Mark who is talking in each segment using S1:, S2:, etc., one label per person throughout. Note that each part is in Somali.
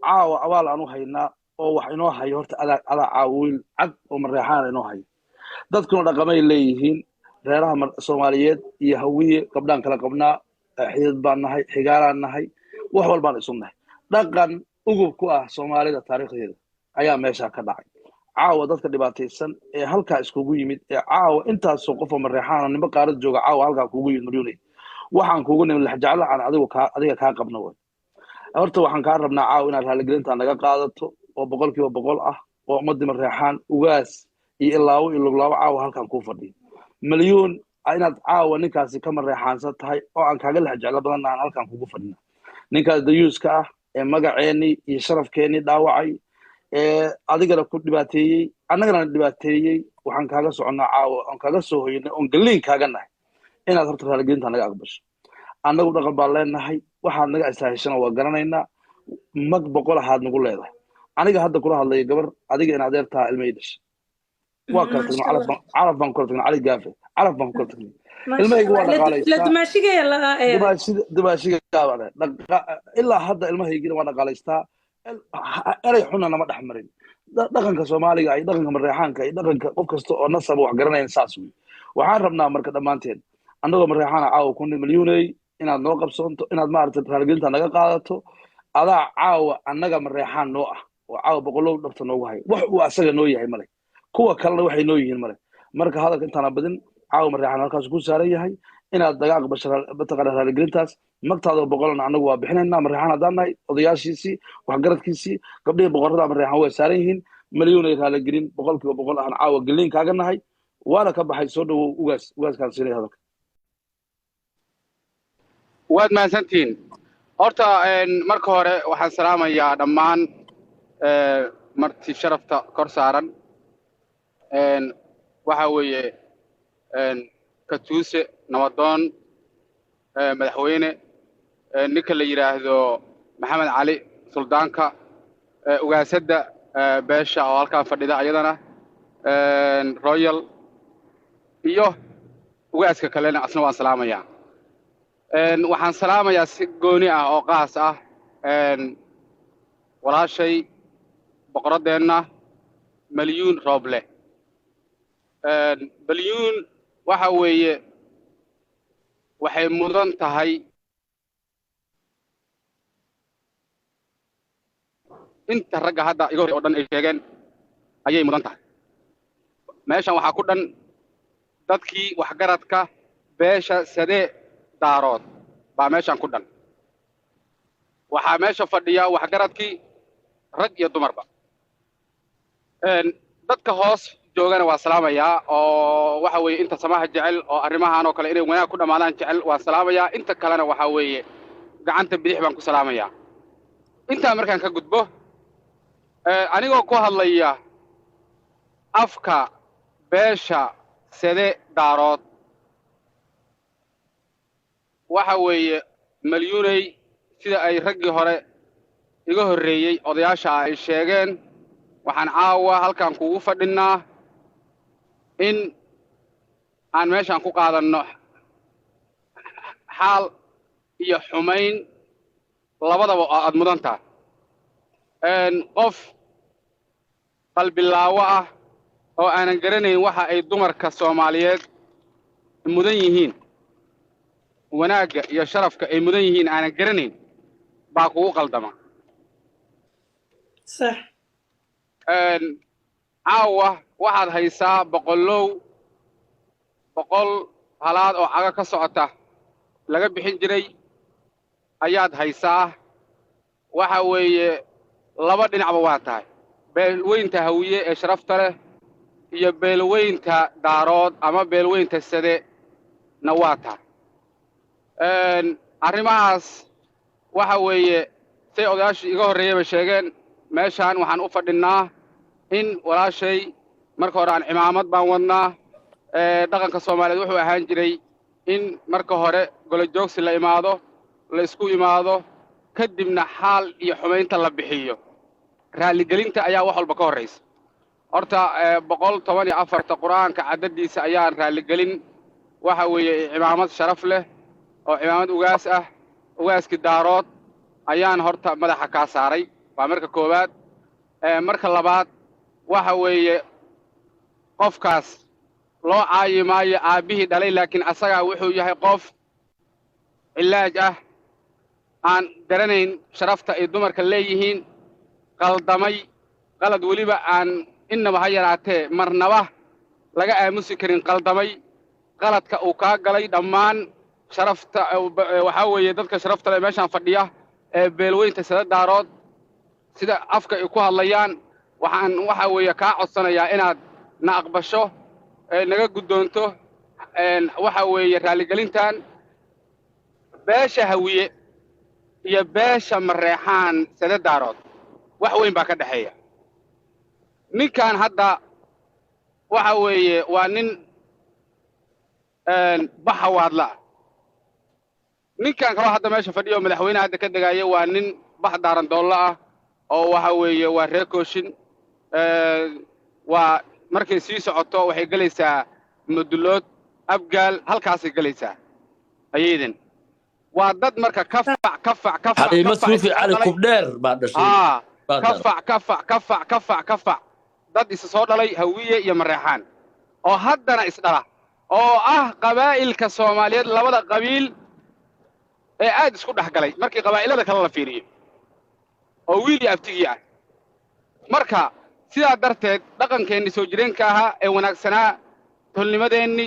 S1: Caawa abaal aan u haynaa oo wax inoo hayo horta adaa caawa wiil cad oo Mareexaan inoo hayo. Dadkuna dhaqamay leeyihiin, reeraha Soomaaliyeed iyo Hawiye gabdhaan kala qabnaa, xidid baan nahay, xigaalaan nahay, wax walbaan isu nahay. Dhaqan ugub ku ah Soomaalida taariikhdeeda ayaa meeshaa ka dhacay. Caawa dadka dhibaataysan ee halkaa iskugu yimid ee caawa intaasoo qofoo Mareexaana nimbo qaarad jooga caawa halkaa kugu yimid, Maryuuney, waxaan kugu nimid lexjeclo aan adigu kaa adiga kaa qabno way. Horta waxaan kaa rabnaa caawa inaad raaligelintaa naga qaadato oo 100% ah, oo ummadii Mareexaan ugaas iyo ilaawo iyo luglaawo caawa halkaan kuu fadhiyo. Malyuun, inaad caawa ninkaasi ka Mareexaansan tahay oo aan kaaga lex jeclo badan aan halkaan kugu fadhina, ninkaas dayuuska ah ee magaceennii iyo sharafkeennii dhaawacay ee adigana ku dhibaateeyey, annagana dhibaateeyey, waxaan kaaga soconnaa caawa oon kaaga soo hoynay oon galliin kaaga nahay inaad horta raaligelintaa naga aqbasho. Annagu dhaqan baan leenahay, waxaad naga istaahishana waa garanaynaa. Mag 100 ahaad nagu leedahay. Aniga hadda kula hadlaya gabar adiga in adeertaa ilmay dhashay waa kala tagnay, calaf baan kula tagnay, Cali Gaafe calaf baan kula tagnay, ilmahayga waa dhaqaalaystaa, dumaashigaabaa ilaa hadda ilmahaygina waa dhaqaalaystaa. Erey xunna nama dhex marin. Dhaqanka Soomaaliga iyo dhaqanka Mareexaanka iyo dhaqanka qof kasta oo nasaba wax garanayan saas wey. Waxaan rabnaa marka dhammaanteen annagoo Mareexaana caawa ku Milyuuney inaad noo qabsoonto, inaad maaragtay raaligelinta naga qaadato. Adaa caawa annaga Mareexaan noo ah oo caawa boqolow dhabta noogu hayo. Wax uu asaga noo yahay male, kuwa kalena waxay noo yihiin male. Marka hadalka intaana badin, caawa Mareexaan halkaas ku saaran yahay inaad naga aqbasho mataqaana raaligelintaas. Magtaada 100-na annagu waa bixinaynaa Mareexaan haddaan nahay, odayaashiisii, waxgaradkiisii, gabdhihii boqorrada Mareexaan way saaran yihiin. Malyuunay, raaligelin 100% ahaan caawa geliin kaaga nahay, waana ka baxay. Soo dhawow ugaas, ugaaskaan siinay hadalka.
S2: Waad mahadsantihiin. Horta marka hore waxaan salaamayaa dhammaan marti sharafta kor saaran, waxa weeye Katuuse, nabadoon, madaxweyne, ninka la yidhaahdo Maxamed Cali suldaanka, ugaasadda beesha oo halkaa fadhida ayadana Royal, iyo ugaaska kalena asna waan salaamayaa. Waxaan salaamayaa si gooni ah oo qaas ah walaashay boqoraddeenna Malyuun Rooble. Malyuun waxa weeye waxay mudan tahay inta ragga hadda iga horey oo dhan ay sheegeen ayay mudan tahay. Meeshan waxaa ku dhan dadkii waxgaradka beesha Sadee Daarood baa meeshan ku dhan. Waxaa meesha fadhiya waxgaradkii rag iyo dumarba. Dadka hoos joogana waa salaamayaa, oo waxa weeye inta samaha jecel oo arrimahan oo kale inay wanaag ku dhammaadaan jecel waan salaamayaa. Inta kalena waxa weeye gacanta bidix baan ku salaamayaa. Intaa markaan ka gudbo, anigoo ku hadlaya afka beesha Sede Daarood, waxa weeye Malyuuney, sida ay raggii hore iga horreeyey odayaasha ay sheegeen, waxaan caawa halkan kugu fadhinnaa in aan meeshaan ku qaadanno xaal iyo xumayn labadaba oo aad mudan tahay. Qof qalbilaawo ah oo aanan garanayn waxa ay dumarka Soomaaliyeed mudan yihiin, wanaagga iyo sharafka ay mudan yihiin aanan garanayn baa kugu qaldama.
S3: Sax.
S2: Caawa waxaad haysaa boqollow 100 halaad oo cago ka socota laga bixin jiray ayaad haysaa. Waxa weeye laba dhinacba waa tahay, beelweynta Hawiye ee sharafta leh iyo beelweynta Daarood ama beelweynta Sade na waa tahay. Arrimahaas waxa weeye say odayaashu iga horreeyeyba sheegeen, meeshaan waxaan u fadhinnaa in walaashay marka hore aan cimaamad baan wadnaa. Dhaqanka Soomaaliyeed wuxuu ahaan jiray in marka hore golo joogsi la imaado, la isku imaado, kadibna xaal iyo xumaynta la bixiyo. Raalligelinta ayaa wax walba ka horraysa. Horta 114-ta Qur'aanka caddadiisa ayaan raalligelin, waxa weeye cimaamad sharaf leh oo cimaamad ugaas ah, ugaaskii Daarood ayaan horta madaxa kaa saaray. Waa marka koowaad. Marka labaad waxa weeye qofkaas loo caayi maayo aabbihii dhalay, laakiin asagaa wuxuu yahay qof cilaaj ah, aan garanayn sharafta ay dumarka leeyihiin, qaldamay, qalad weliba aan innaba ha yaraatee marnaba laga aamusi karin, qaldamay qaladka uu kaa galay. Dhammaan sharafta waxaa weeye dadka sharafta leh meeshaan fadhiya ee beelweynta Sada Daarood, sida afka ay ku hadlayaan, waxaan waxa weeye kaa codsanayaa inaad na aqbasho, naga guddoonto waxa weeye raalligelintan. Beesha Hawiye iyo beesha Mareexaan Sada Daarood wax weyn baa ka dhexeeya. Ninkan hadda waxa weeye waa nin Baxawaadla ah. Ninkan kaloo hadda meesha fadhiyo, madaxweynaha hadda ka degaaya, waa nin Bax Daaran Doollo ah oo waxa weeye waa reer Kooshin. Waa markay sii socoto waxay gelaysaa Mudulood, Abgaal, halkaasay gelaysaa ayaydin. Waa dad marka kafac kafac kafac.
S3: Xaliimo Suufi Cali Kubdheer baa dhashay.
S2: Kafac kafac kafac kafac kafac, dad isa soo dhalay, Hawiye iyo Mareexaan oo haddana isdhala, oo ah qabaa'ilka Soomaaliyeed labada qabiil ee aad isku dhex galay markii qabaa'ilada kale la fiiriyo, oo wiil iyo abtigii ah. Marka sidaa darteed dhaqankeennii soo jireenka ahaa ee wanaagsanaa, tolnimadeenni,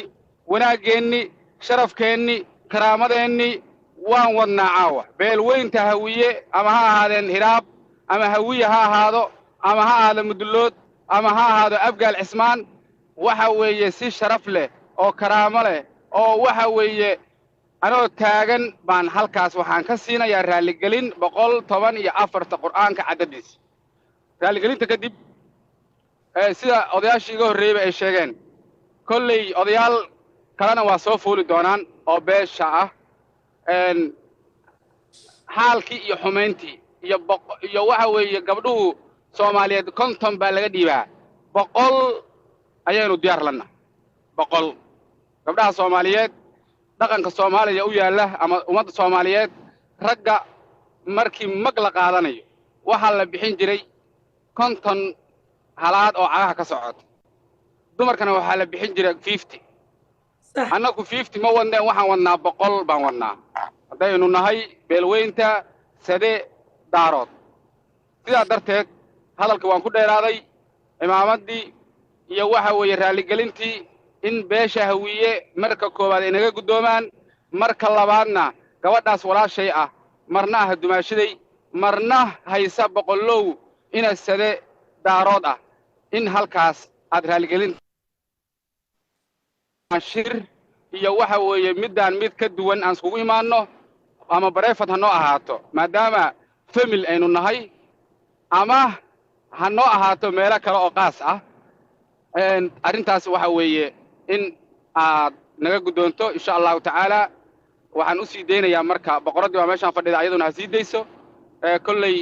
S2: wanaaggeenni, sharafkeenni, karaamadeenni waan wadnaa caawa. Beelweynta Hawiye, ama ha ahaadeen Hiraab, ama Hawiye ha ahaado, ama ha ahaado Mudulood, ama ha ahaado Abgaal Cismaan, waxa weeye si sharaf leh oo karaamo leh oo waxa weeye anoo taagan baan halkaas waxaan ka siinayaa raalligelin 114-ta Qur'aanka caddadiisa. Raalligelinta kadib, sida odayaashii iga horreeyeyba ay sheegeen, kolley odayaal kalena waa soo fuuli doonaan oo beesha ah. Xaalkii iyo xumayntii iyo iyo waxa weeye gabdhuhu Soomaaliyeed 50 baa laga dhiibaa, 100 ayaynu diyaar lanna. 100 gabdhaha Soomaaliyeed, dhaqanka Soomaaliya u yaalla ama ummadda Soomaaliyeed, ragga markii mag la qaadanayo waxaa la bixin jiray 50 halaad oo cagaha ka socota. Dumarkana waxaa la bixin jiray 50. Annagu 50 ma wadneen, waxaan wadnaa 100 baan wadnaa haddaynu nahay beelweynta Sade Daarood. Sidaa darteed hadalka waan ku dheeraaday. Cimaamaddii iyo waxa weeye raalligelintii in beesha Hawiye marka koowaad ay naga guddoomaan, marka labaadna gabadhaas walaashay ah, marna ah dumaashaday, marna haysa boqollow ina Sade Daarood ah, in halkaas aad raalligelin shir iyo waxa weeye middaan mid ka duwan aan iskugu imaanno, ama private ha noo ahaato maadaama family aynu nahay, ama ha noo ahaato meelo kale oo qaas ah. Arrintaas waxa weeye in aad naga guddoonto, insha Allahu tacaala. Waxaan u sii daynayaa marka boqoraddii baa meeshaan fadhida, ayaduna ha sii dayso kolley.